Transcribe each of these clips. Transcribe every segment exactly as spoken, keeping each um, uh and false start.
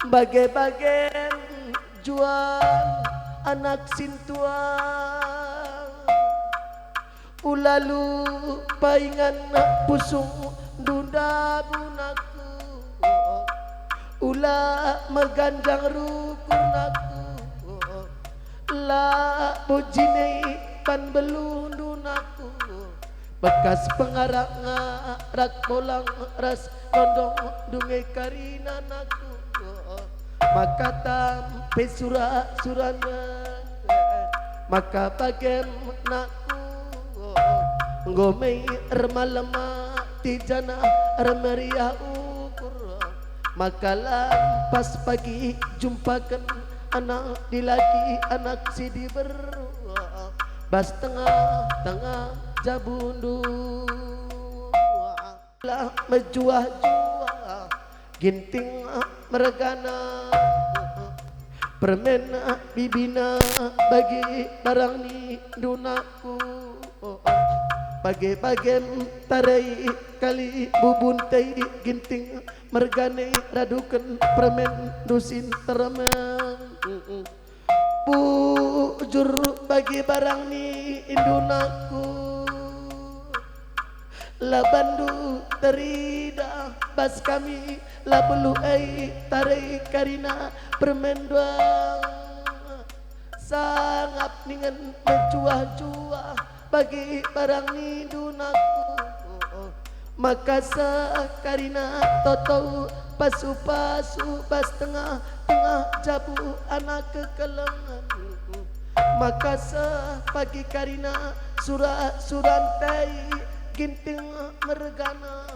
Bage-bage juah anak sintua, ula lupa ingan pusung ndunda bunaku, ula meganjang rukur naku, la bujine ban belundu naku. Bekas pengarak-ngarak molang ras nondong dunge karina naku. Maka tampe sura-surana, maka bagem naku. Enggo me ermalem ati janah ermeriah ukur. Maka lampas pagi jumpaken anak dilaki, anak si diberu, bas tengah-tengah jabundu. La mejuah-juah Ginting mergana, permen bibina bagi barang nindu naku. Bage-bagem tarai kali bubun tei Ginting mergana raduken permen dusin termen. Bujur bagi barang nindu naku, la bandu teridah bas kami, la beluh ai tarai karina permen dua. Sangap ningen mejuah-juah bagi barang nindu naku. Maka seh karina toto pasu-pasu bas tengah-tengah jabu anak kekelengen. Maka seh pagi karina sura-suran tei Ginting mergana.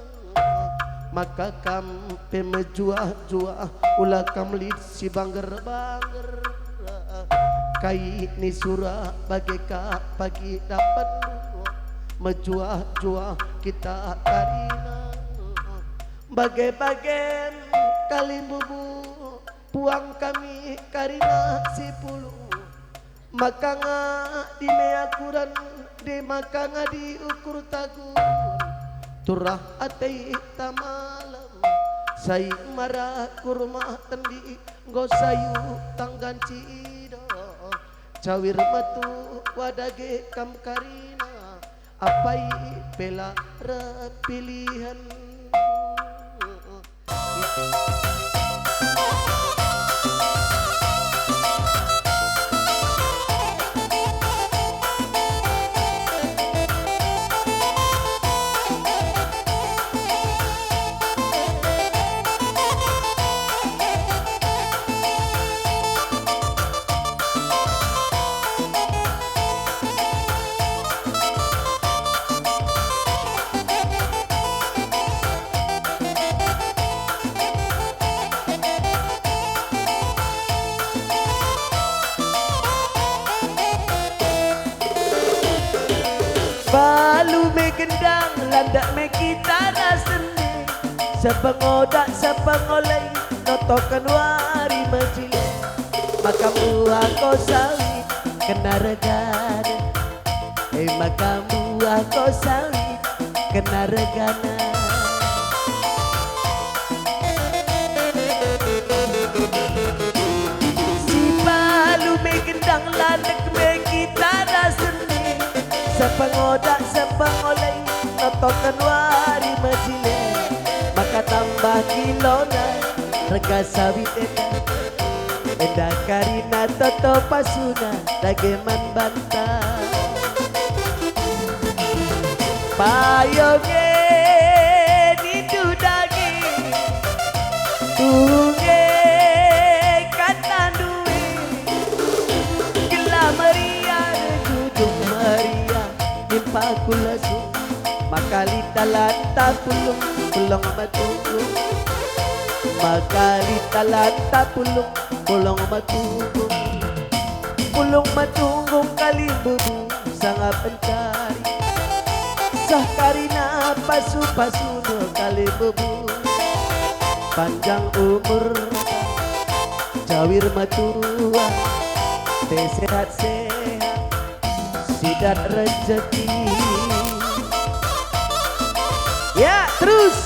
Maka kam pe mejuah-juah, ula kam lit si bangger-bangger. Kai ni sura bage ka pagi dapat mejuah-juah kita karina. Bage-bage kalimbubu puang kami karina si pulung. Maka ngadi me akuren, de maka ngadi ukur tagun. Turah ate ta malem, sai mara ku rumah tendi, enggo sayu tanggan cido. Cawir metu wadage kam karina, apai pe la erpilihen. Balu me gendang, landak me kita ras sende, sepengodak sepengolei, notoken wari mejile. Maka mbuah ko sawit kena regana, e maka mbuah ko sawit kena regana. Si balu me gendang, landek me kita ras sende, sepengodak sepengolei, notoken wari mejile. Maka tambah kilona rega sawit enda. Enda karina toto pasuna dage man banta. Payo nge nindu dage, tuhu nge katandu e. Gelah meriah, erjujung meriah, nimpa ku lesu. Maka lit talanta pulung, pulung metunggung. Maka lit talanta pulung, pulung metunggung. Pulung metunggung kalimbubu sangap entari. Seh karina pasu-pasuna kalimbubu. Panjang umur, cawir metua, te sehat-sehat. Sidat rejeki. Ya, terus.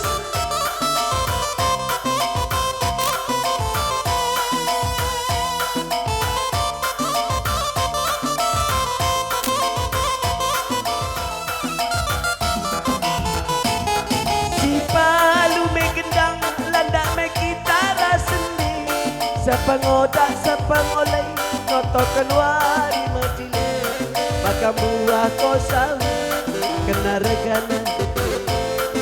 Sepengodak sepengolai, notoken wari mejile, maka mbuah ko sawi kena regana,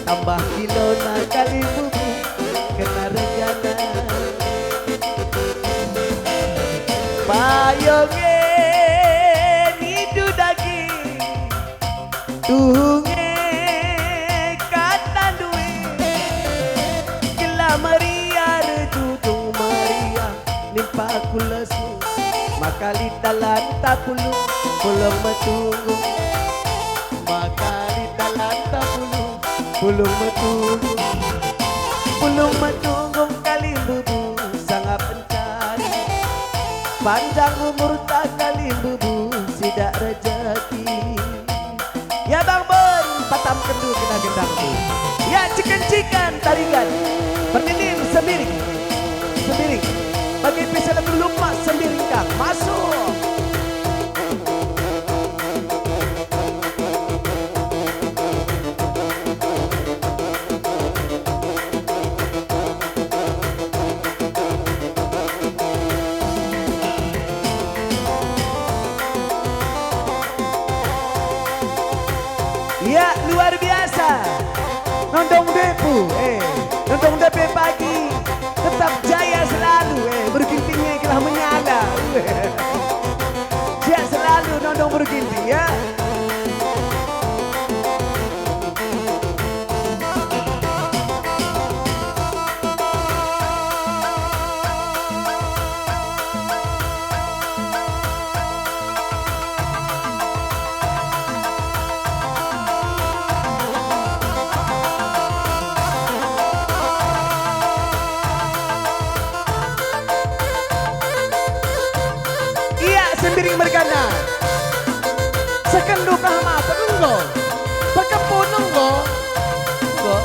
tambah kilona kalimbubu kena regana. Payung e nindu daging, tuhu nge kata ndue, gelah meriah erjujung meriah nimpa ku lesu, maka lit dalanta pulung, pulung metunggung, maka lit dalanta pulung, pulung metunggung, pulung metunggung kalimbubu sangap encari, panjang umurta kalimbubu sidak rejeki. Ya Bang Bon, patamkenndu kena gendangmu. Ya, ciken-ciken tarigan. Pertinim Sembiring. Sembiring. Bagi pe si la terlupa Sembiring kang. Masuk. Ya, luar biasa. Nondong Depu, eh, nondong Depe pagi. Tetap jaya selalu, eh, Beru Ginting e gelah menyala. Sehat selalu nondong Beru Ginting, ya. Ia Sembiring mergana. Sekendu kah mata enggo? Perkempun enggo? Enggo.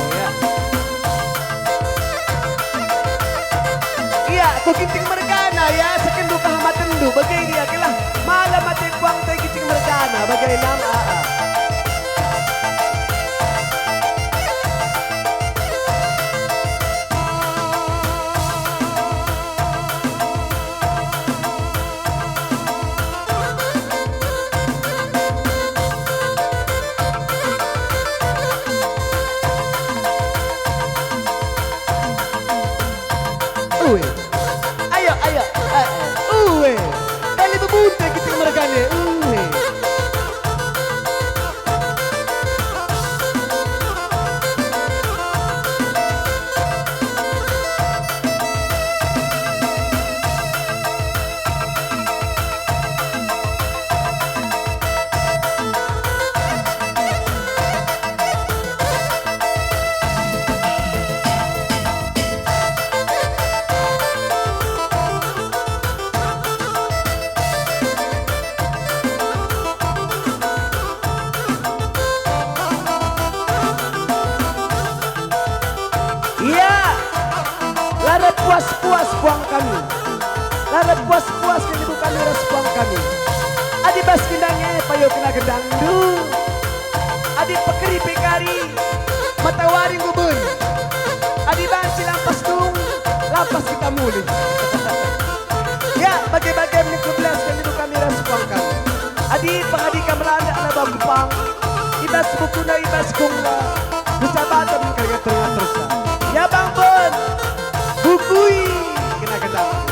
Ia. Ia, ku Ginting mergana, ya, sekendu kah matenndu, bage ia, gelah malam ate kuang te Ginting mergana, bage nam, a, a. Ue. Ayo, ayo. Eh, eh. Ue. Kali bebunte Ginting mergana. Ue. Ia, la reh puas-puas puang kami. La reh puas-puas kami bukan ras puang kami. Adi bas gendang e payo kena gendangndu. Adi pekeri pe kari, matawari enggo ben. Adi banci lampas dung, lampas kita mulih. Ya, bage-bage menit dua belas kami bukan ras puang kami. Adi pengadi kam randa ala bang kupang, i bas bukuna, i bas gungna, bisa batem keringat tengah tersa. Ya Bang Bon, bukui kena gedang.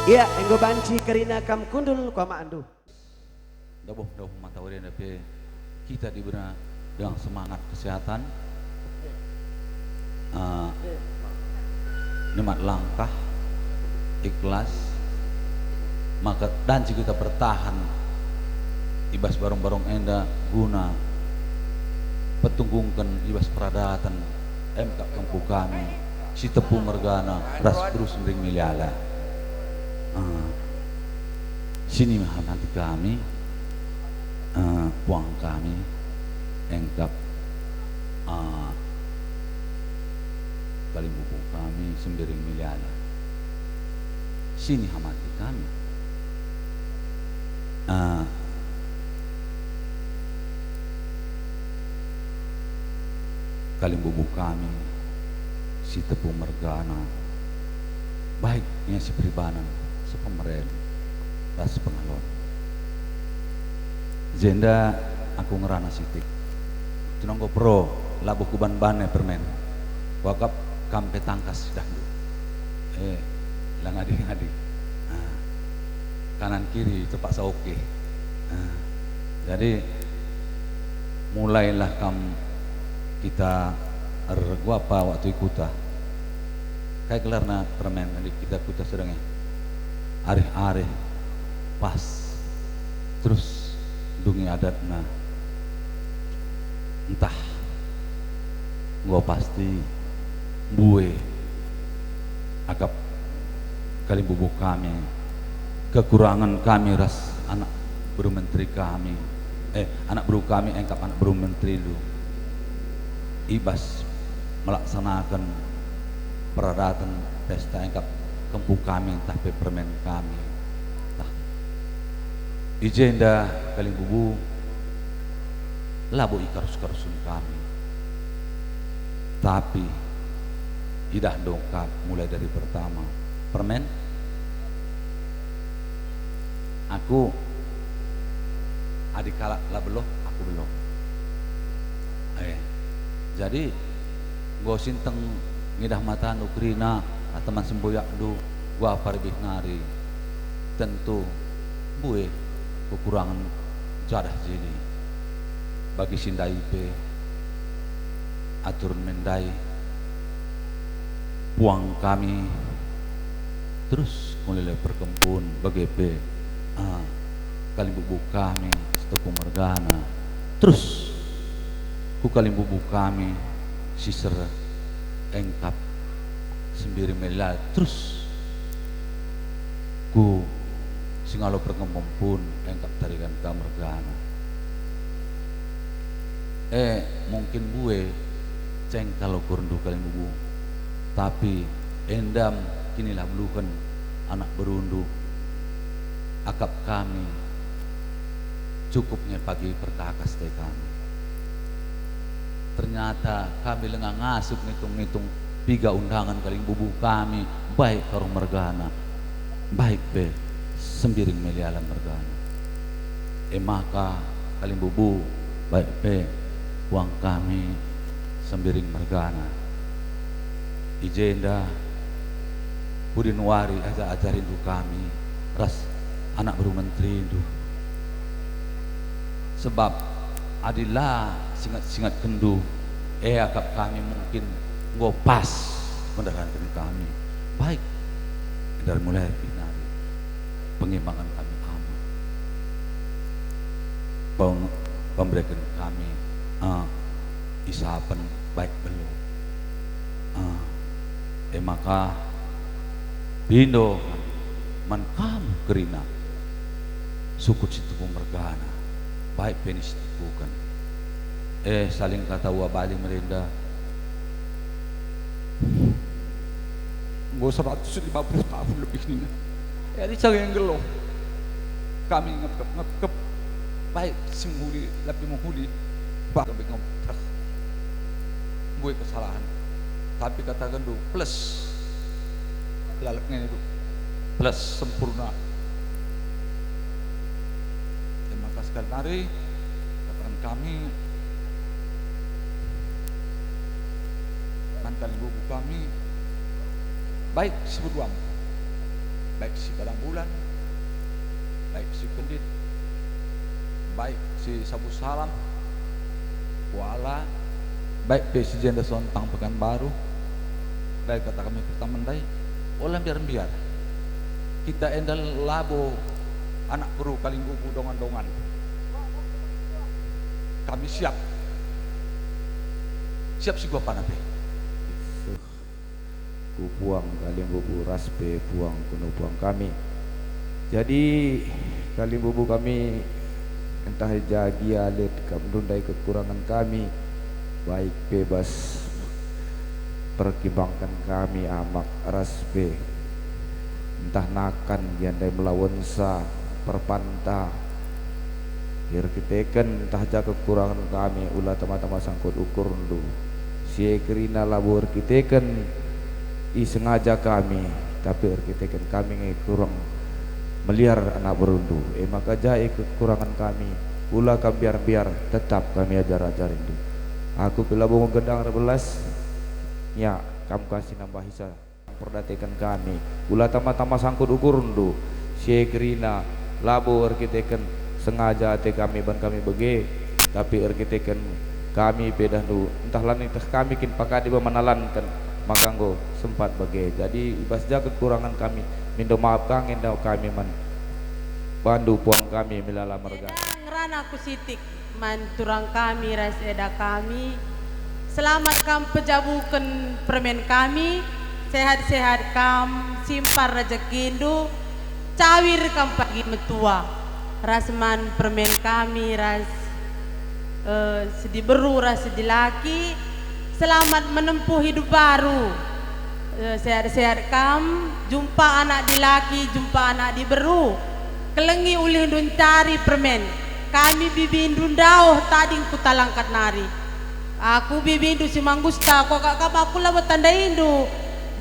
Ia, enggo banci kerina kam kundul ku amakndu. Ndabuh-ndabuh matawari enda pe kita diberna dengan semangat kesehatan, eh, nikmat langkah, ikhlas, maka banci kita bertahan i bas barung-barung enda guna petunggungken i bas peradaten, em kap kempu kami, Sitepu mergana ras Beru Sembiring Meliala. Ah, sini me hati kami, ah, puang kami, engkap, ah, kalimbubu kami Sembiring Meliala. Sini hati kami. Ah, kalimbubu kami, sitepu mergana, baik ia si peribanen, si pemeren, ras si pengalon. Jenda aku ngerana sitik. Tenonggo pero, labo kuban-ban e permen. Kuakap kam pe tangkas idahndu. Eh, la ngadi-ngadi. Ah, kanan kiri terpaksa oke. Ah, jadi, mulailah kam kita erguapa waktu i kuta. Kai gelarna permen ngadi kita kuta sedenge? Arih-arih, pas, terus dungi adatna. Ntah enggo pasti mbue akap kalimbubu kami, kekurangen kami ras anak beru menteri kami, eh, anak beru kami engkap anak beru menterindu, i bas melaksanaken peradaten pesta engkap kempu kami ntah pe permen kami. Ntah. I jenda kalimbubu labo ikarus-karusen kami. Tapi idah ndongkap mulai dari pertama. Permen, aku adi kalak la beluh, aku beluh. Eh, jadi enggo sinteng ngidah matandu kerina, ah, teman semboyakndu, guapa rebih nari. Tentu mbue kekurangen jadah jeli. Bagi si ndai pe, aturen me ndai, puang kami, terus kulele perkempun, bage pe, ah, kalimbubu kami, sitepu mergana, terus ku kalimbubu kami, si sereh, engkap, Sembiring Meliala, terus ku si ngalo perkempun engkap tarigan ka mergana. Eh, mungkin mbue cengkal ukurndu kalimbubu, tapi endam kinilah beluhen anak berundu, akap kami cukup nge pagi perkakas te kami. Ternyata kami langa ngasup ngitung-ngitung piga undangen kalimbubu kami, baik Karuh mergana, baik pe Sembiring Meliala mergana. E maka kalimbubu, baik pe puang kami Sembiring mergana. I jenda pudin wari ajar-ajarindu kami ras anak beru menterindu. Sebab adi la singet-singetkenndu, e akap kami mungkin enggo pas pendaranken kami. Baik, dari mulai nari pengimbangan kami aman. Peng-, pembereken kami, ah, isapen baik beluh. Ah, e maka pindo kami man kam kerina, sukut si tepu mergana, baik pe ni si tepuken. Eh, saling kata ua bali merenda. Enggo seratus lima puluh tahun lebih nina. E, adi cage nggeluh. Kami ngepkep-ngepkep. Baik si mehuli, la pe mehuli. Bah, kami ngepkep. Mbue kesalahen. Tapi katakenndu plus. Lalap ngene tu. Plus sempurna. Terima kasih sekali nari. Katakan kami, man kalimbubu kami, baik si Beduam, baik si Padang Bulan, baik si Kendit, baik si Sabu Salam, Kuala, baik pe si jenda Sontang Pekanbaru, baik kata kami pertama ndai, ola mbiar-mbiar. Kita enda labo anak beru kalimbubu dongan-dongan. Kami siap. Siap si guapana pe. Puang kalimbubu ras pe puang kunu puang kami. Jadi, kalimbubu kami, ntah i ja gia lit kam ndundai kekurangen kami, baik pe bas perkimbangken kami amak ras pe ntah nakan gia ndai melawensa perpanta. Erkiteken ntah ja kekurangen kami, ula tama-tama sangkut ukurndu. Si e kerina labo erkiteken isengaja kami, tapi erkiteken kami nge kurang meliar anak berundu. E maka ja e kekurangen kami, ula kam mbiar-mbiar, tetap kami ajar-ajarindu. Aku pe labo enggo gendang erbelas, ya, kam ka si nambahi sa. Perdateken kami, ula tama-tama sangkut ukurndu, si e kerina labo erkiteken sengaja ate kami ban kami bage, tapi erkiteken kami pedahndu, ntah la niteh kami kin pakadi ba menalanken, maka enggo sempat bage. Jadi, i bas ja kekurangen kami, mindo maap ka nge enda kami man bandu puang kami melala merga. Ngerana ku sitik. Man turang kami ras eda kami, selamat kam pejabuken permen kami, sehat-sehat kam, simpar rejekindu, cawir kam pagi metua, ras man permen kami ras, eh, si diberu ras si dilaki, selamat menempuh hidup baru. Eh, sehat-sehat kam, jumpa anak dilaki, jumpa anak diberu. Kelengi ulihndu ncari permen. Kami bibindu ndauh tading ku talangkat nari. Aku bibindu si manggusta, kuakap kam aku labo tandaindu.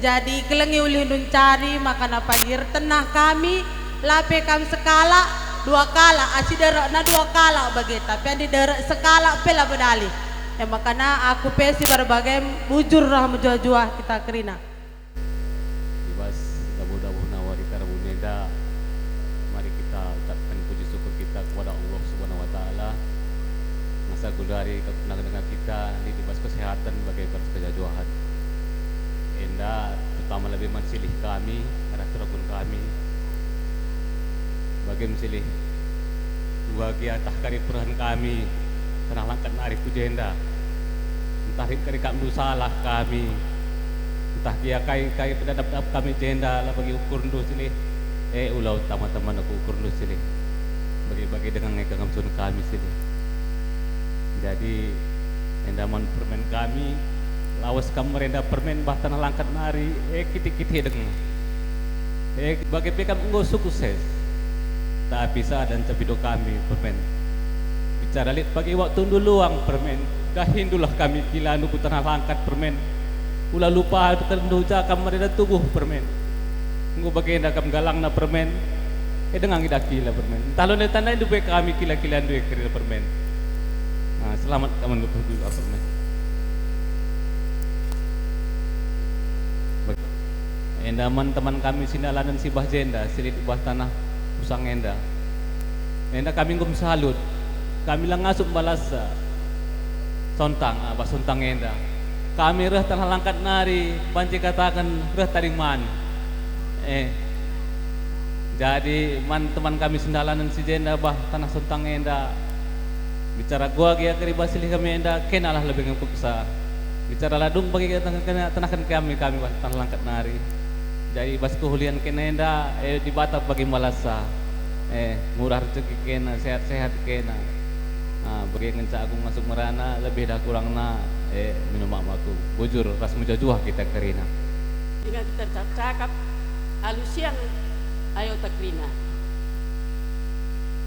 Jadi kelengi ulihndu ncari, maka na pagi ertenah kami, la pe kam sekalak, dua kalak, asi derekna dua kalak bage, tapi adi derek sekalak pe labo dalih. E makana aku pe si bage bujur ras mejuah-juah kita kerina. I bas dabuh-dabuhna wari Karabu enda, mari kita ucapken puji syukur kita kepada Allah Subhanahu wa Ta'ala. Ngasa genduari kap denga-denga kita lit i bas kesehaten bage bas kejuah-juahen. Enda terutama lebe man silih kami, arah turang kami, bage man silih. Dua gia ntah kari perehen kami, tanah langkat nari ku jenda. Ntah lit kari kap ndu salah kami, ntah gia kai-kai pedadap-dadap kami jenda, la bagi ukurndu silih. E, ula utama-tamana ku ukurndu silih. Bagi-bagi denga nge kengam sun kami silih. Jadi, enda man permen kami, lawes kam merenda permen bah tanah langkat nari, e, kitik-kitik denga. E, bage pe kam enggo sukses. Tapi sada ncepido kami permen. Bicara lit pagi waktundu luang permen, dahindulah kami kilandu ku tanah langkat permen. Ula lupa kelendu ja kam merenda tubuh permen. Enggo bagenda kam galangna permen, e denga ngidah kila permen. Ntah londe tandaindu pe kami kila-kilandu e kerina permen. Ah, selamat kam ngeluh dulu permen. Enda man teman kami si ndalanen si bah jenda, si lit i bah tanah usang enda. Enda kami enggo mesalut. Kami la ngasup mbalas, eh, sontang, ah, bah sontang enda. Kami reh tanah langkat nari, banci kataken reh tading man. Eh. Jadi, man teman kami si ndalanen si jenda bah tanah sontang enda. Bicara gua gia keri bah silih kami enda, kenalah lebe ngepeksa. Bicara ladung bagi kena, kena, tenahken kami, kami bah tanah langkat nari. Jadi, bas kehulian kena enda, eh, Dibata bagi malasa. Eh, murah rezeki kena, sehat-sehat kena. Ah, bagi ngenca aku ngasup merana, lebih dah kurangna, eh, minum mak aku. Bujur ras mejuah-juah kita kerina. Ingat kita cakap-cakap, alu siang ayo ta kerina.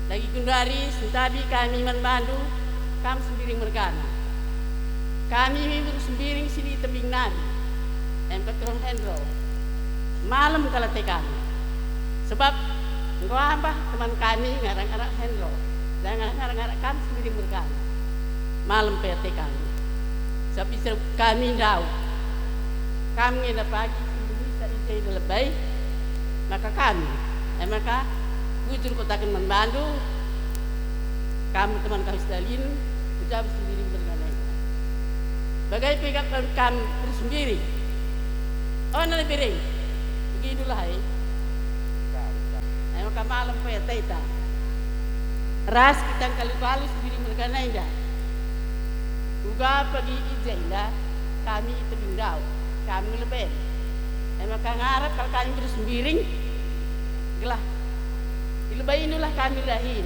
Dage genduari sentabi kami man bandu, kam Sembiring mergana. Kami mimir Sembiring si lit tebing nari, em ka turang Henro. Malem kal ate kami. Sebab enggo ambah teman kami ngarak-ngarak Henro, janah ngarak-ngarak kam Sembiring mergana. Malem pe ate kami. Sabap ise kami ndauh. Kam nge enda pagi si Indonesia i jenda lebe maka kami. E maka, bujur kutaken man bandu, kam teman kami si ndalanen, ku jabu Sembiring mergana enda. Bage pe kap kam Sembiring. O nale Biring, begindulah e. E maka malem pe ateta. Ras kita ngkalu-kalu Sembiring mergana enda. Uga pagi i jenda kami tebing ndauh, kami leben. E maka ngarap kal kami beru Sembiring, gelah ilebaindulah kami dahin,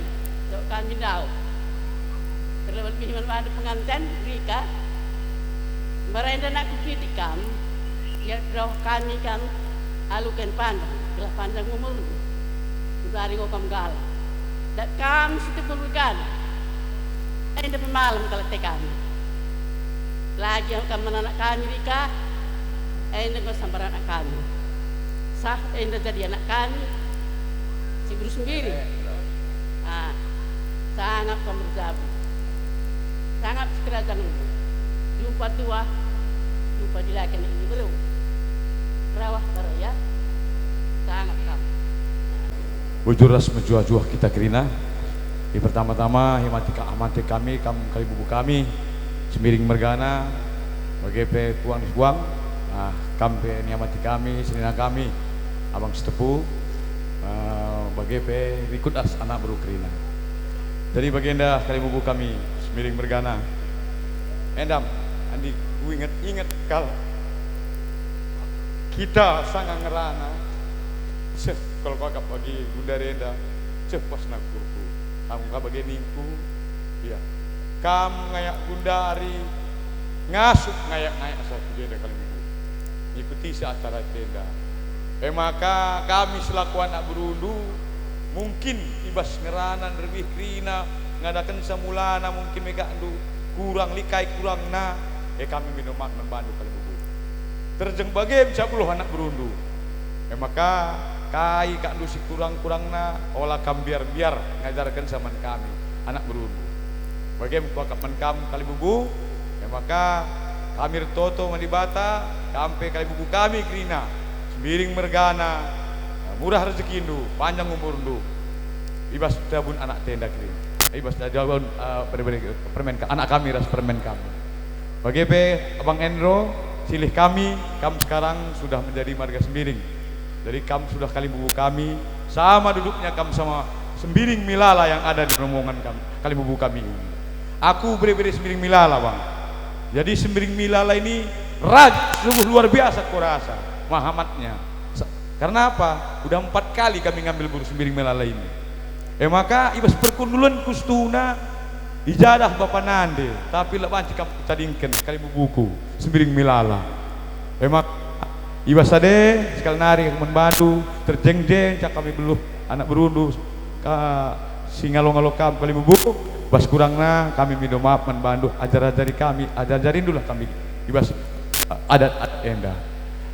dok kami ndauh. Terlebih man bandu penganten, Rika, mbarenda nakku kitik kam, ia doh kami kam alu ken pandang, gelah panjang umurndu. Genduari enggo kam galak. Dat kam si tebul kan, enda pe malem kal ate kami. Lagi kam man anak kami, Rika, enda enggo sambar anak kami. Sah enda jadi anak kami, si beru Sembiring. Ah, sangap kam erjabu. Sangap sikerajangen. Jumpa tuah, jumpa dilaken ini beru. Rawah baro ya. Sangap kam. Bujur ras mejuah-juah kita kerina. I pertama-tama, himati ka-, amante kami, kam kalimbubu kami, Sembiring mergana, bage pe puang ni puang, ah, kam pe niamati kami, senina kami, Abang Sitepu, ah, bage pe rikut ras anak beru kerina. Jadi bagenda kalimbubu kami, Sembiring mergana. Endam, andi kuinget-inget kal kita sanga ngerana, seh, kal kuakap bagi gundari enda, seh, pas nangkurku. Kam ka bage ningku, ya. Kam ngayak gundari, ngasup ngayak-ngayak satu jenda kalimbubu. Ngikutisa acara enda. E maka kami selaku anak berundu, mungkin i bas ngerana nderbih kerina, ngadakenca mulana mungkin me kakndu kurang, lit kai kurangna, e kami mindo maaf man bandu kalimbubu. Terjeng bage me cak beluh anak berundu. E maka, kai kakndu si kurang-kurangna, ola kam mbiar-mbiar ngajarkenca man kami, anak berundu. Bage me kuakap man kam kalimbubu, e maka kami ertoto man Dibata, kam pe kalimbubu kami kerina, Sembiring mergana, murah rejekindu, panjang umurndu, i bas jabun anak enda kerina, i bas jabun, eh, bere-bere permen ka-, anak kami ras permen kami. Bage pe, Abang Endro, silih kami, kam sekarang sudah menjadi marga Sembiring. Jadi, kam sudah kalimbubu kami, sama duduknya kam sama Sembiring Milala yang ada di rombongan kam, kalimbubu kami ini. Aku bere-bere Sembiring Milala, Bang. Jadi, Sembiring Milala ini raj-, sungguh luar biasa kurasa, mahamatnya. Sa-, karena apa? Udah empat kali kami ngambil beru Sembiring Milala ini. E maka, i bas perkundulen kustuna, ijadah bapa nande, tapi la banci kam kutadingken kalimbubuku, Sembiring Milala. E maka, i bas ade, sekali nari aku man bandu, terjeng-jeng cak kami beluh anak berundu, ka-, si ngalo-ngalo kam kalimbubu, bas kurangna kami mindo maaf man bandu, ajar-ajari kami, ajar-ajarindulah kami i bas, eh, adat-adat enda.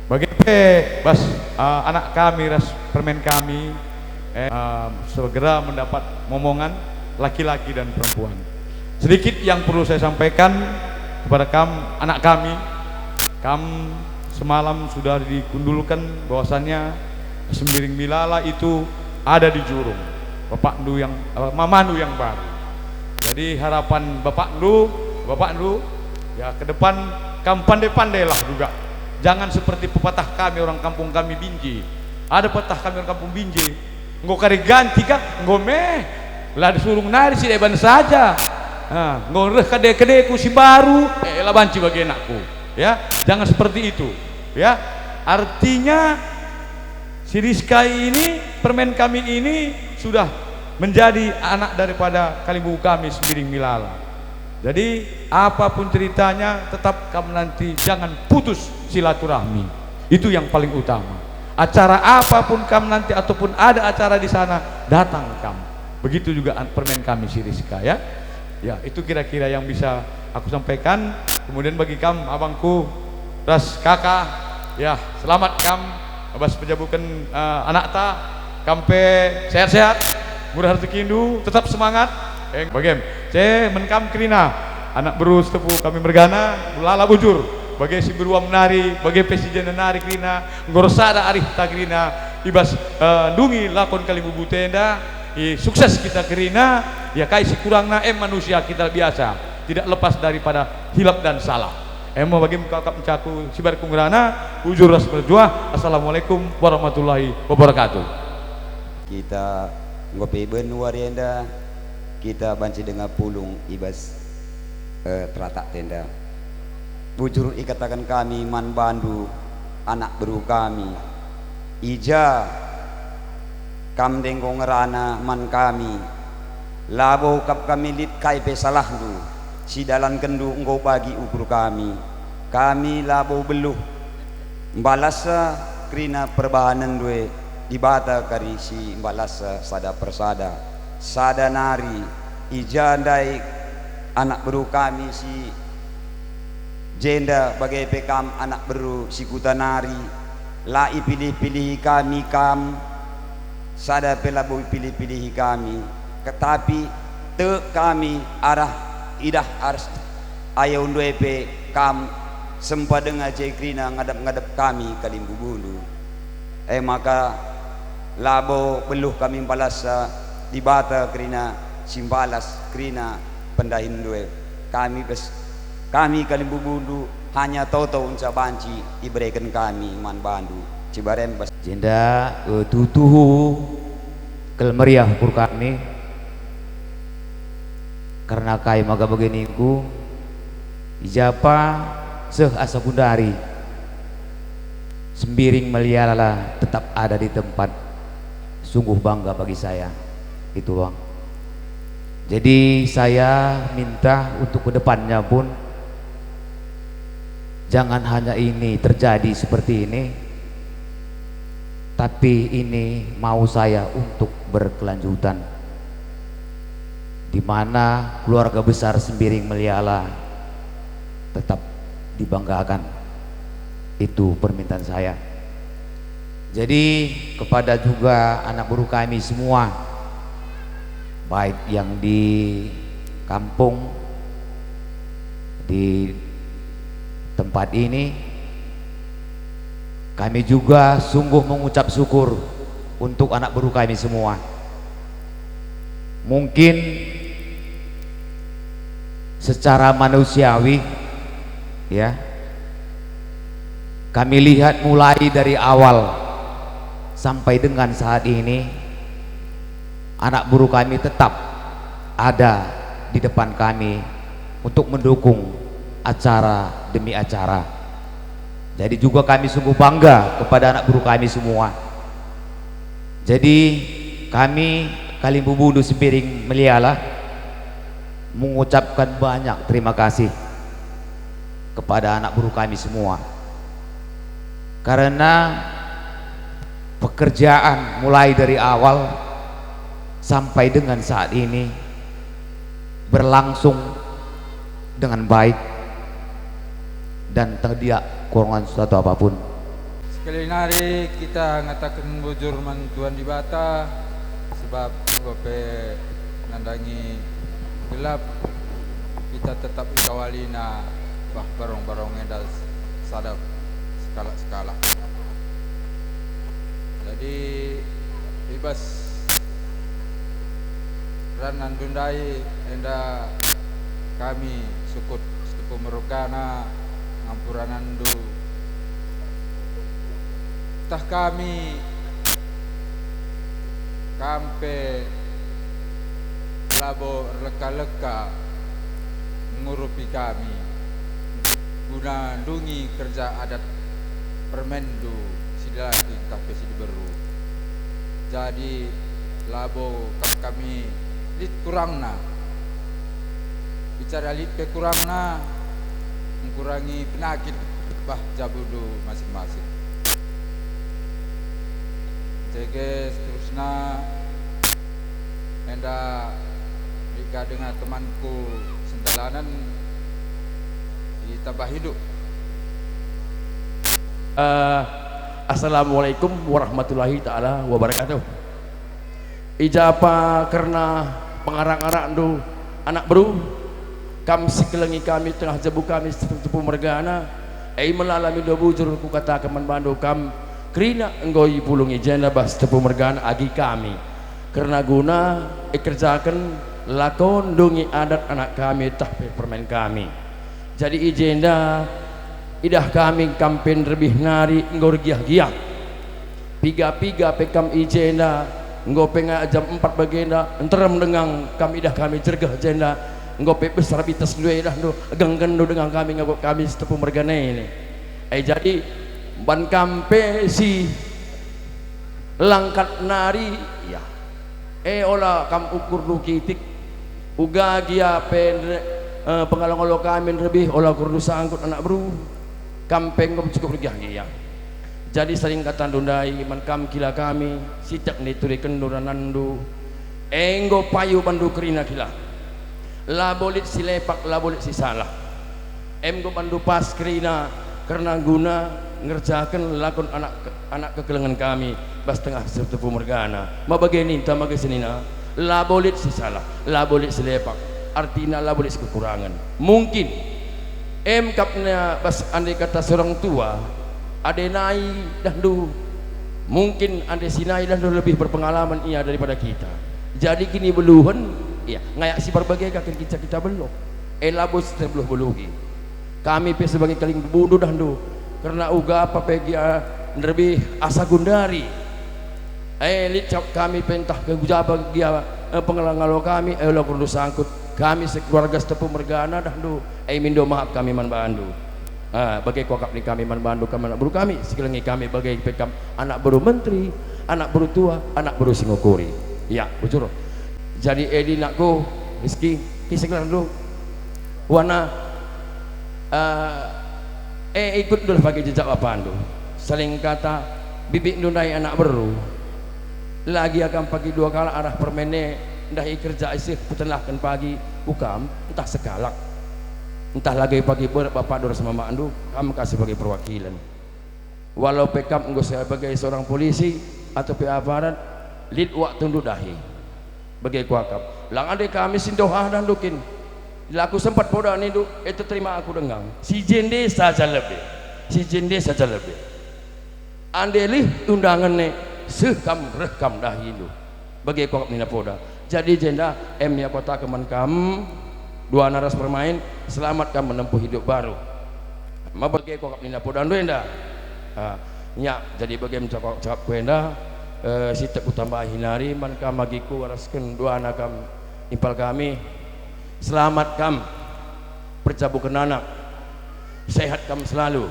Bage pe bas, eh, anak kami ras permen kami, eh, eh, segera mendapat momongan laki-laki dan perempuan. Sedikit yang perlu saya sampaikan kepada kam, anak kami, kam semalam sudah dikundulkan bahwasannya Sembiring Milala itu ada di Jurung, bapakndu yang, eh, mamandu yang baru. Jadi harapan bapakndu, bapakndu, ya, ke depan kam pandai-pandailah juga. Jangan seperti pepatah kami orang kampung kami Binjai. Ada pepatah kami orang kampung Binjai, "Enggo kari ganti kah? Enggo meh. La disurung nari si deban saja. Ah, enggo reh kade-kadeku si baru, eh, la banci bage anakku." Ya, jangan seperti itu. Ya, artinya si Rizka ini, permen kami ini sudah menjadi anak daripada kalimbubu kami Sembiring Milala. Jadi, apapun ceritanya, tetap kam nanti jangan putus silaturahmi. Itu yang paling utama. Acara apapun kam nanti ataupun ada acara di sana, datang kam. Begitu juga an-, permen kami si Rizka, ya. Ya, itu kira-kira yang bisa aku sampaikan. Kemudian bagi kam, abangku, ras kaka, ya, selamat kam bas pejabuken, eh, anakta. Kam pe sehat-sehat, murah rejekindu, tetap semangat. Eh, bagem, ce men kam kerina, anak beru Sitepu kami mergana, ulala bujur, bage si beruam nari, bage pe si jenda nari kerina, enggo ersada arihta kerina, i bas, eh, ndungi lakon kalimbubu enda, i sukses kita kerina, ya kai si kurangna, em manusia kita biasa, tidak lepas daripada hilap dan salah. Em me bage me kap ncaku si bar ku ngerana, bujur ras mejuah. Assalamualaikum warahmatullahi wabarakatuh. Kita enggo pe ben wari enda, kita banci denga pulung i bas, eh, teratak enda. Bujur ikataken kami man bandu, anak beru kami. I ja kam ndai enggo ngerana man kami. Labo kap kami lit kai pe salahndu, si dalankenndu enggo bagi ukur kami. Kami labo beluh mbalasa kerina perbahanenndu e, Dibata kari si mbalasa sada persada. Sada nari, i ja ndai anak beru kami si jenda, bage pe kam anak beru si kuta nari, la ipilih-pilihi kami kam, sada pe labo ipilih-pilihi kami, ketapi tek kami arah idah ras ayondu e pe kam sempa denga je kerina ngadep-ngadep kami kalimbubundu. E maka labo beluh kami mbalas, eh, Dibata kerina si mbalas kerina pendahinndu e. Kami bes, kami kalimbubundu hanya toto unca banci ibereken kami man bandu. Cibarem bas. Jenda, eh, tuhu kel meriah ukur kami. Kerna kai maka bage ningku? I ja pe seh asa gundari, Sembiring Meliala tetap ada di tempat. Sungguh bangga bagi saya. Itu, Bang. Jadi, saya minta untuk ke depannya pun, jangan hanya ini terjadi seperti ini, tapi ini mau saya untuk berkelanjutan, di mana keluarga besar Sembiring Meliala tetap dibanggakan. Itu permintaan saya. Jadi, kepada juga anak beru kami semua, baik yang di kampung, di tempat ini, kami juga sungguh mengucap syukur untuk anak beru kami semua. Mungkin secara manusiawi, ya, kami lihat mulai dari awal sampai dengan saat ini, anak beru kami tetap ada di depan kami untuk mendukung acara demi acara. Jadi juga kami sungguh bangga kepada anak beru kami semua. Jadi kami, Kalimbubundu Sembiring Meliala, mengucapkan banyak terima kasih kepada anak beru kami semua. Karena pekerjaan mulai dari awal sampai dengan saat ini berlangsung dengan baik dan tidak kekurangan suatu apapun. Sekali nari kita ngataken bujur man Tuhan Dibata, sebab enggo pe nandangi gelap, kita tetap ikawalina bah barong-barong enda sada sekalak-sekalak. Jadi, i bas ranandu ndai enda kami sukut Setepu mergana ngampuranandu. Tah kami, kam pe labo erleka-leka ngurupi kami guna ndungi kerja adat permenndu si dilaki ntah pe si diberu. Jadi labo kap kami lit kurangna. Bicara lit pe kurangna, ngkurangi penakit bah jabundu masing-masing. Jege seterusna, enda lit ka denga temanku sendalanen, itambahindu. Eh, Assalamualaikum warahmatullahi taala wabarakatuh. I ja pe kerna pengarak-arakndu, anak beru, kam si kelengi kami tengah jabu kami Setepu mergana, e me la mindo bujur kukataken man bandu kam, kerina enggo ipulung i jenda bah Setepu mergana agi kami. Kerna guna ikerjaken lako ndungi adat anak kami tah pe permen kami. Jadi i jenda idah kami kam pe nderbih nari enggo ergiah-giah. Piga-piga pe kam i jenda, enggo pe nga jam empat bagenda, nterem denga kam idah kami jergeh jenda, enggo pe besar bites ndu idahndu, egengkenndu denga kami nggo kami Setepu mergana ini. E jadi, Ban kam pe si langkat nari, ya. E, ola kam ukurndu kitik, uga gia pe, eh, pengalo-ngalo kami nderbih, ola ukurndu sangkut anak beru. Kam pe enggo cukup ergiah gia. Jadi saling katandu ndai man kam kila kami, sitik niturikenndu rananndu. Enggo payo bandu kerina kila. Labo lit si lepak, labo lit si salah. Em enggo bandu pas kerina kerna guna ngerjaken lakon anak, anak kekelengen kami bas tengah Setepu mergana. Ma bage ninta mage senina, labo lit si salah, labo lit si lepak, artina labo lit si kekurangen. Mungkin em kap na bas ande kata seorang tua, ade nai dahndu, mungkin ande si nai dahndu lebih berpengalaman ia daripada kita. Jadi kinibeluhen, ya, ngayak si bage ka kin kita, kita beluh. E labo si terbeluh-beluhi. Kami pe sebagai kaling bebundu dahndu, kerna uga apa pe gia nderbih asa gundari. E, lit cap kami pe ntah ke jaba gia, e, pengalo-ngalo kami, e, ola ukurndu sangkut. Kami sekeluarga Setepu mergana dahndu, e, mindo maap kami man bandu. Ah, bage kuakap nin kami man bandu kam anak beru kami, sikelengi kami bage pe kam anak beru menteri, anak beru tua, anak beru si ngukuri. Ya, bujur. Jadi edi nakku, Rizky, kisa gelarndu? Wana, ah, e, ikutndulah bage jejak bapandu. Saling kata, bibikndu ndai anak beru. Lagi akam pagi dua kalak arah permen e, ndahi kerja iseh kutenahken pagi, ukam, ntah sekalak. Ntah lagi pagi berek bapakndu ras mamakndu, kam ka sebagai perwakilen. Walau pe kam enggo sebagai seorang polisi atau pe aparat, lit waktundu dahi. Bage kuakap, lang ande kami si ndohah dahndu kin. La kusempat poda nindu, e, terima aku denga. Si jende saja lebe. Si jende saja lebe. Ande lit undangen e, seh kam reh kam dahindu. Bage kuakap nina poda. Jadi jenda, em ia kuakap man kam, duana ras permain, selamat kam menempuh hidup baru. Ma bage kuakap nina podandu enda. Ah, nya, jadi bage me cakap-cakapku enda, eh, sitik kutambahi nari man kam magiku arasken duana kam impal kami. Selamat kam perjabuken anak. Sehat kam selalu.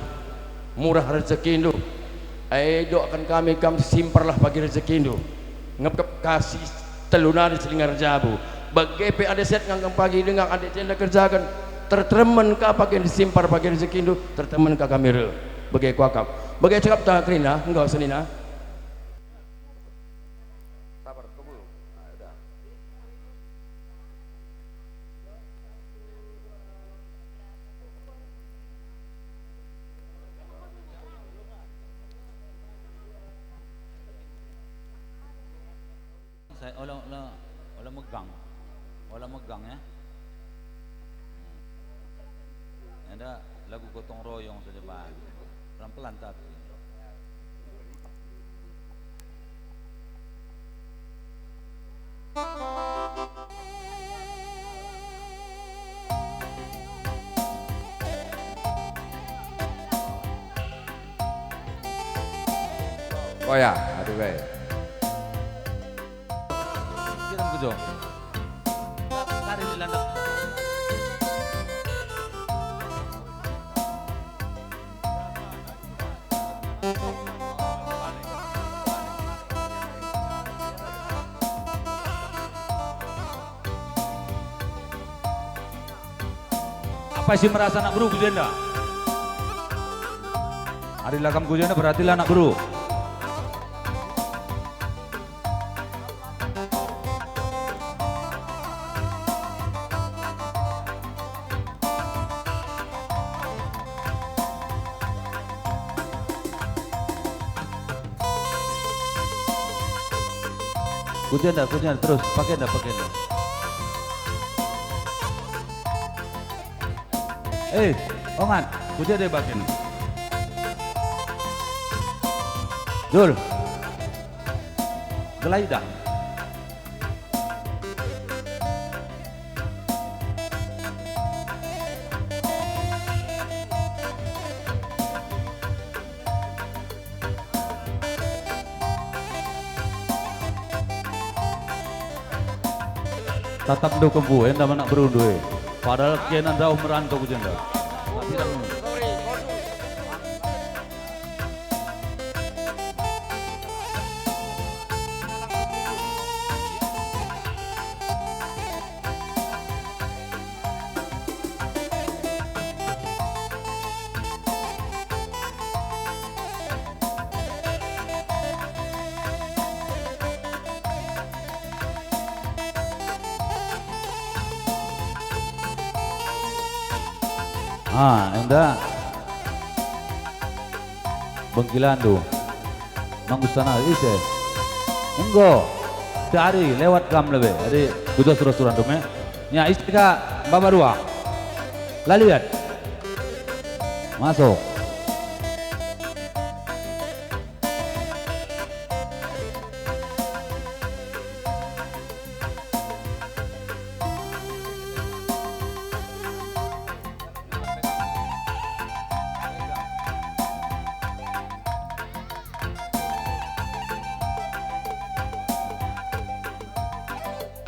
Murah rejekindu. Ai, doaken kami kam simparlah pagi rejekindu. Ngepkep kasih telu nari selingar jabu. Bage pe ade set ngangkang pagi denga ade jenda kerjaken. Terteremen ka pagi simpar pagi rejekindu, terteremen ka kami reh. Bage kuakap. Bage cakapta kerina, enggo senina. Sabar, keburu. Nah, udah. Saya ola, ola, ola megang. Ola megang, ya. Enda lagu gotong royong saja bahan. Pelan-pelan tapi. Oh ya, aduh, baik. Kirim ku jo. Kari di landak. Apa si merasa anak beru ku jenda? Adi la kam ku jenda, berarti la anak beru. Ku jenda, ku jenda, terus, pake enda, pake enda. Eh, ongan, ku jenda bagen. Jul. Gelai dah. Tatap ndo kempu, enda anak berundu e. Padahal kena ndauh merantau ku jenda. Tapi dah. Ah, enda. Bengkilandu. Manggustanari ise? Enggo. Cari lewat kam lebe. Adi kujo sura-sura ndum, eh. Ya, ise ka baba dua. La liat. Masuk.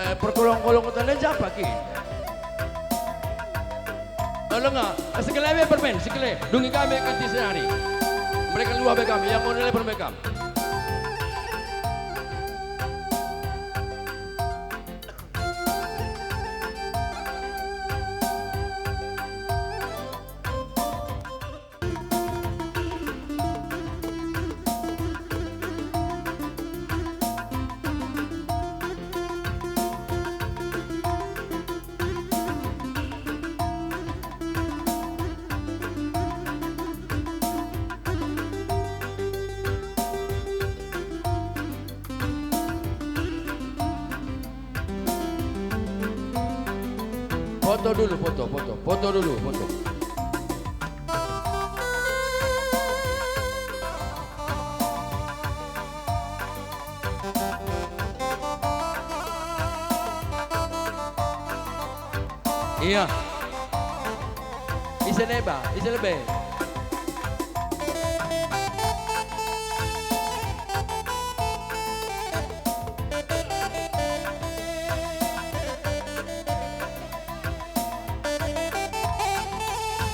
Eh, perkolong-kolong tanda japa kin? Tolong, ah, sekali lebe permen, sekali. Dungi kami kanti senari. Mereka luar be kami, yang mau nilai permen kami. Foto dulu, foto, foto, foto dulu, foto. Iya. Ise lebe, ise lebe.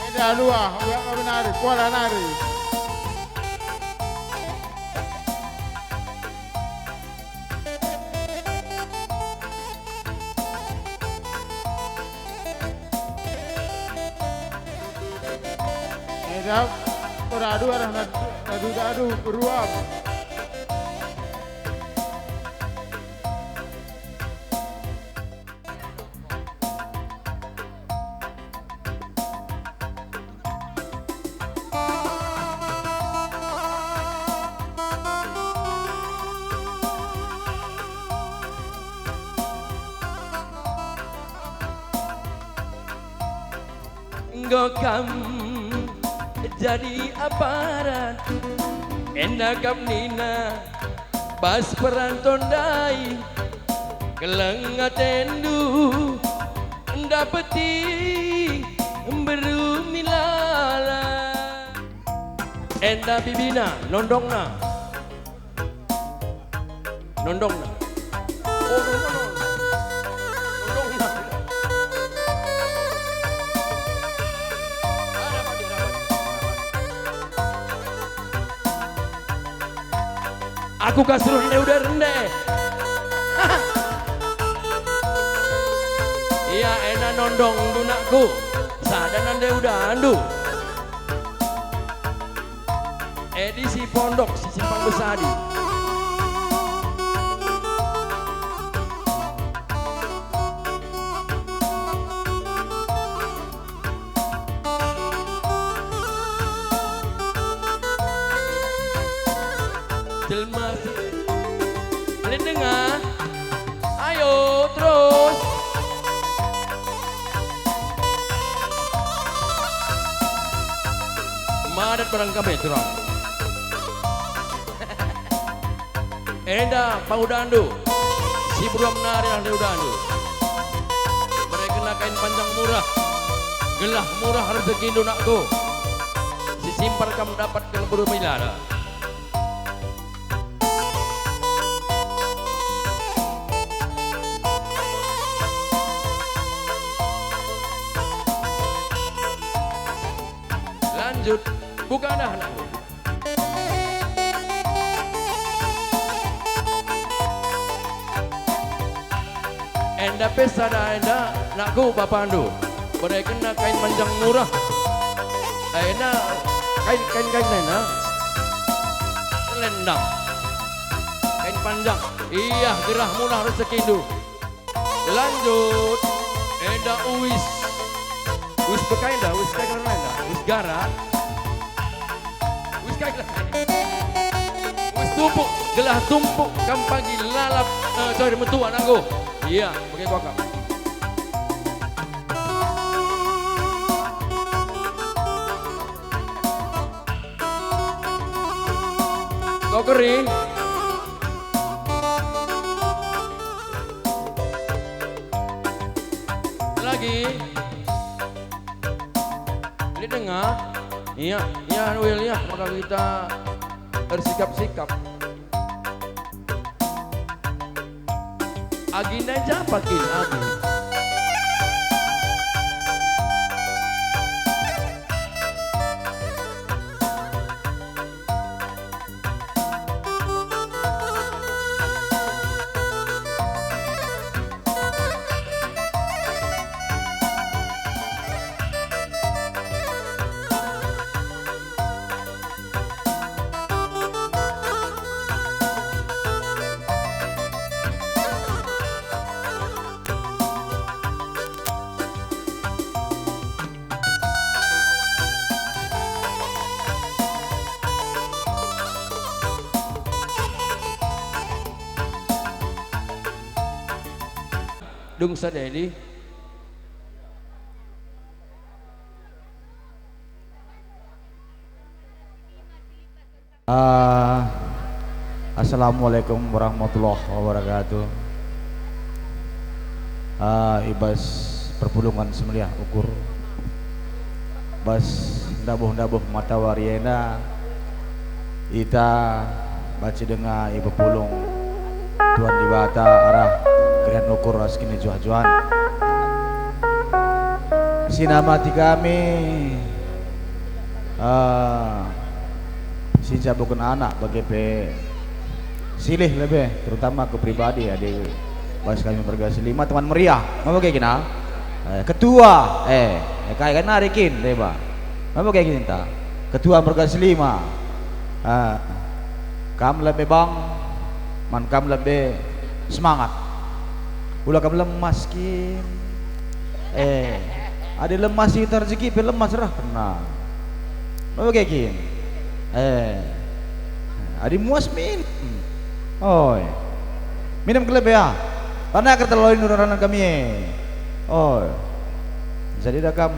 Enda dua, uyak kami nari, kuala nari. Enda, beradu arah nadu, nadu, nadu, beruam. Enggo kam jadi aparat, enda kam nina bas peranto ndai, keleng atendu ndapeti mberu milala. Enda bibina, nondongna. Nondongna. Oh, nondongna. Nondongna. Aku ka suruh nde uda rende. Ia ena nondong dunakku. Sada nande udandu. Edisi pondok si simpang besadi. Jelma si, lit denga. Ayo terus. Madat barang kami terang. Enda pangudandu, si beruam nari nande udandu. Berekenna kain panjang murah, gelah murah rejekindu nakku. Si simpar kam dapatken beru milala. Lanjut, buka dah nakku. Enda pe sada enda nakku bapandu, berekenna kain manjang murah. Enda kain, kain, kain enda selendang, kain panjang. Ia gerah murah rejekindu. Lanjut. Enda uis. Uis bekai enda, uis kai kerna enda. Gara. Wis kai gelah tadi. Wis tumpuk, gelah tumpuk kam pagi lalap, eh, coy metua nanggo. Iya, bage kuakap. Kau keri. Lagi. Lit denga? Iya, iya, Wil, iya. Maka kita ersikap-sikap. Agi ndai japa kin agi? Dung sadedi. Ah, Assalamualaikum warahmatullahi wabarakatuh. Ah, i bas perpulungen si meriah ukur, bas ndabuh-ndabuh matawari enda, ita banci denga ipepulung Tuhan Dibata arah keriahen ukur ras kinijuah-juahen. Si namati kami, eh, si njabuken anak bage pe silih lebe, terutama aku pribadi, adi bas kami marga si lima, teman meriah, ma bage kina? Eh, ketua, eh, eh, kai kan nari kin, deba. Ma bage kinta? Ketua marga si lima. Ah, kam lebe bang, man kam lebe semangat. Ula kam lemas kin. Eh, adi lemas ita rezeki pe lemas reh kena. Ma bage kin. Eh, adi muas min. Oi. Minem kelebe ah. Tanah kerta loi nuranan kami e. Oi. Jadi da kam,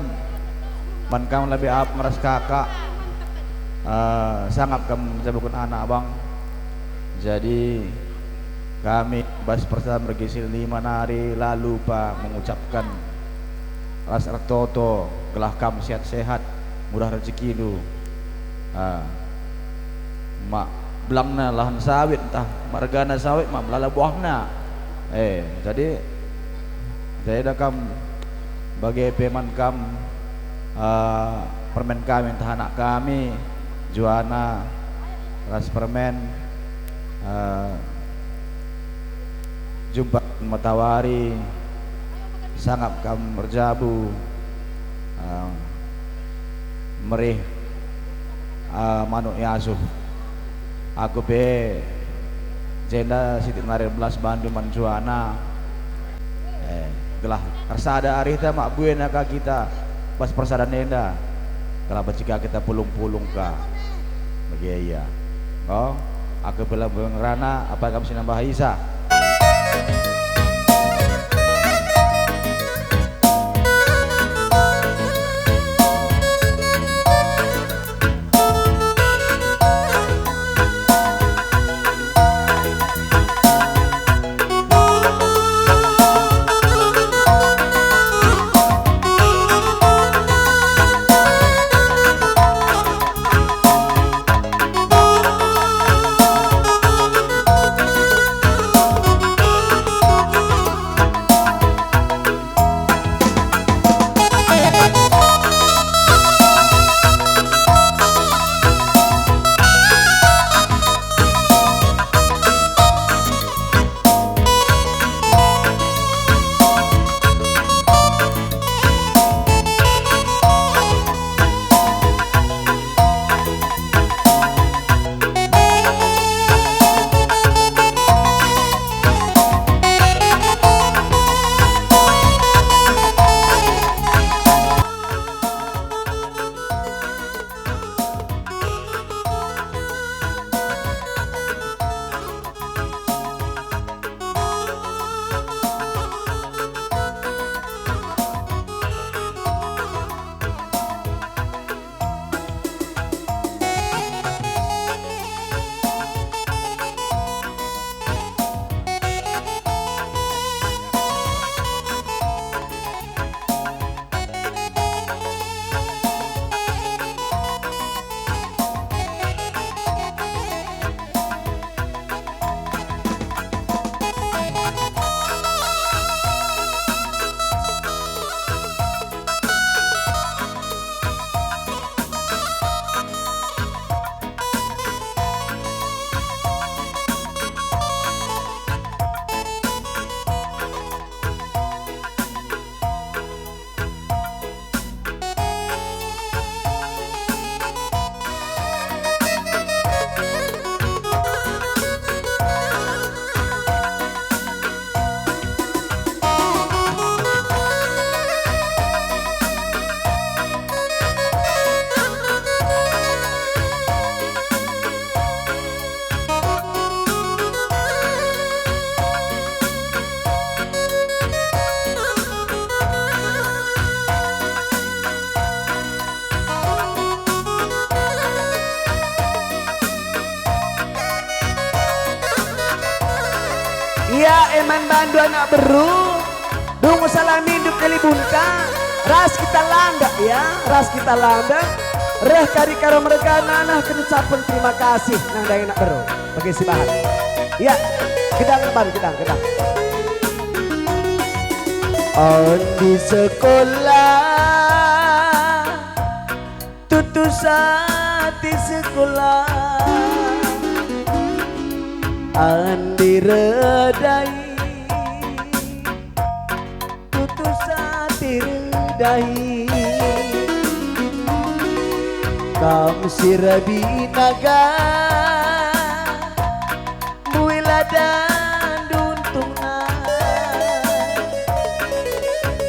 man kam lebe ap meras kakak. Ah, sangap kam njabuken anak, bang. Jadi, kami bas persadan mergisi lima nari la lupa mengucapkan ras ertoto gelah kam sehat-sehat, murah rejekindu. Ah, mak belangna lahan sawit, ntah mergana sawit, mak melala buahna. Eh, jadi, jadi da kam bage pe man kam, ah, permen kami ntah anak kami, juana ras permen, ah, jumpa matawari, sangap kam erjabu, ah, merih, ah, manuk iasuh. Aku pe jenda sitik nari erbelas bandu man juana. Eh, gelah ersada arihta mak buena ka kita bas persadan enda. Gelah banci ka kita pulung-pulung ka. Bage ia. Oh, aku pe labo ngerana, apai kam si nambahisa? Ya, e man bandu anak beru, dungu salamindu kelibunta, ras kita landek ya, ras kita landek, reh kari Karo mergana nah kencapen terima kasih nang dai anak beru. Bagi si bahan. Ya, gedang man, gedang, gedang. Andi sekolah, tutus ati sekolah, andi redai, tutus ati redai. Kam si rabi naga, mbuilah dan duntungna,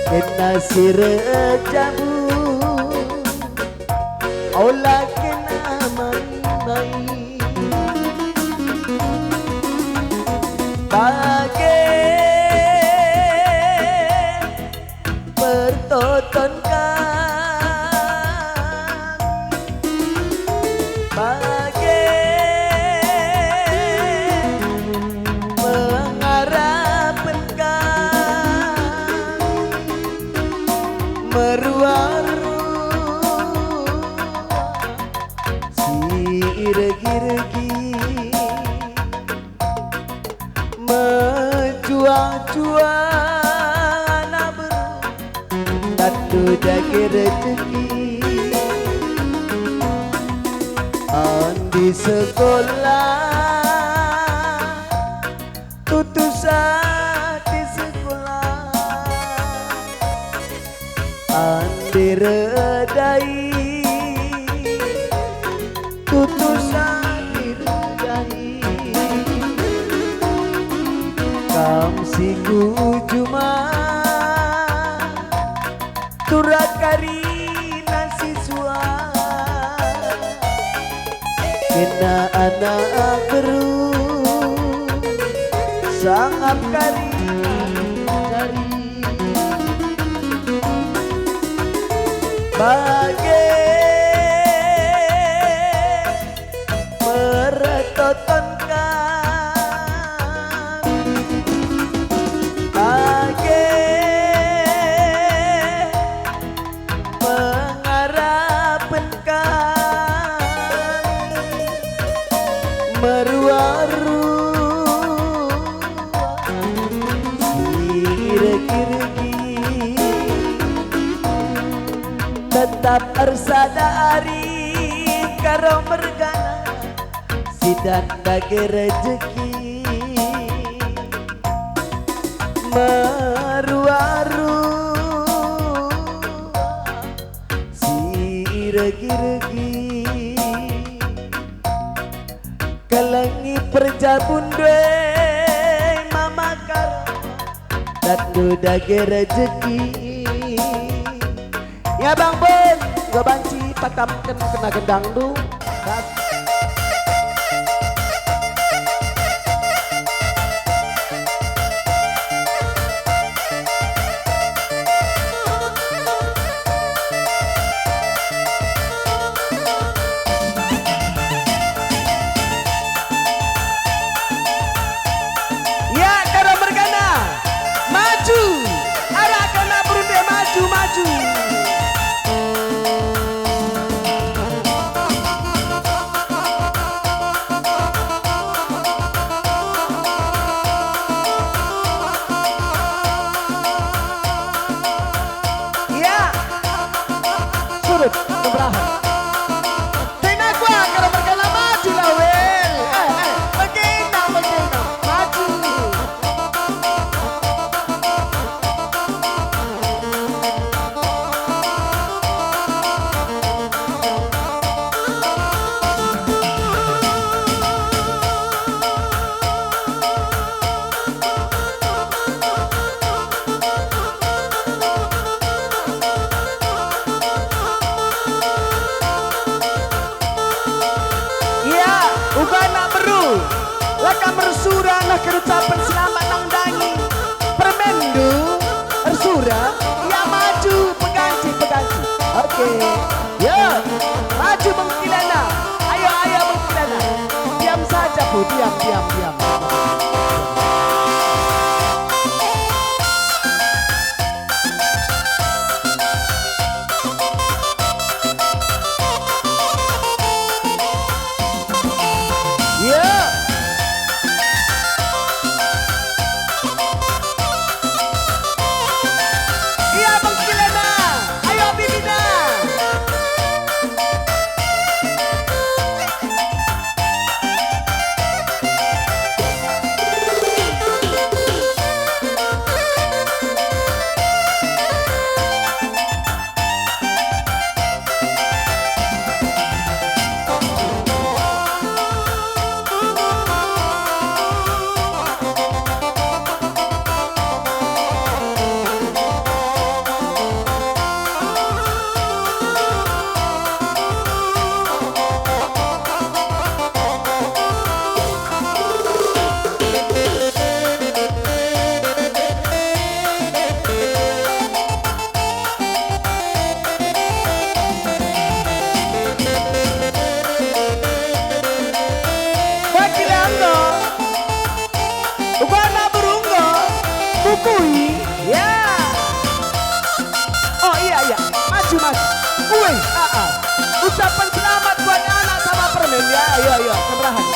kena si rejabu, ola kena mai-mai. Bage pertoton kami, bage pengarapen kami, meruar-ruar si iregi-regi. Mejuah-juah anak beru, tandu dage rejeki. Andi sekolah, tutus ati sekolah. Andi redai, tutus andi redai. Kam si ku juma, turah karina siswa. Kena anak beru, sangap kari, kari. Bage pertoton kami, bage pengarapen kami, meruar-ruar si iregi-regi. Tetap ersada ari Karo mergana, sidan dage rejeki. Meruar-ruar si iregi-regi. Kelengi perjabun due mama Karo, tandu dage rejeki. Ya Bang Boy, enggo banci patamken kena gendangndu. Ya, Karo mergana, maju! Arah kena berunding, maju, maju! Ya. Surut, keberahan. Tena kuah kalau berkala maju lah, Wel. Eh, eh, begina, begina. Maju. Ia, uga anak beru, la kam ersura neh kerucapen selamat nandangi permenndu ersura, ia maju peganci, peganci. Oke. Ya, maju bengkilana. Ayo, ayo bengkilana. Diam saja, Bu. Diam, diam, diam. Kui, ya. Oh iya, iya, maju, maju. Kui, ah, ah. Ucapan selamat buat anak sama permen, ya, iya, iya, kemerahan.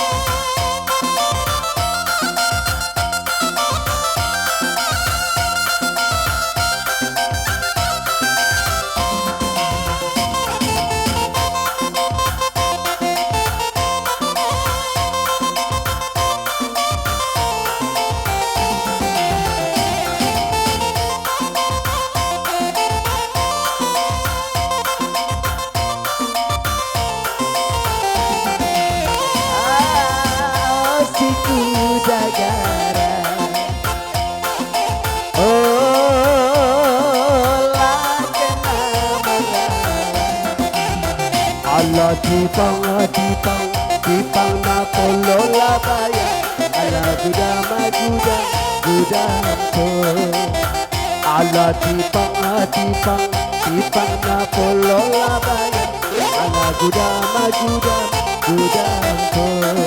Ah, si kuda gara. Oh, la kena merawa. Ala tipang, tipang, tipang na polo la baya. Ala gudam, gudam, gudam to. Ala tipang, tipang, tipang na polo la baya. Ala gudam, gudam, gudam to.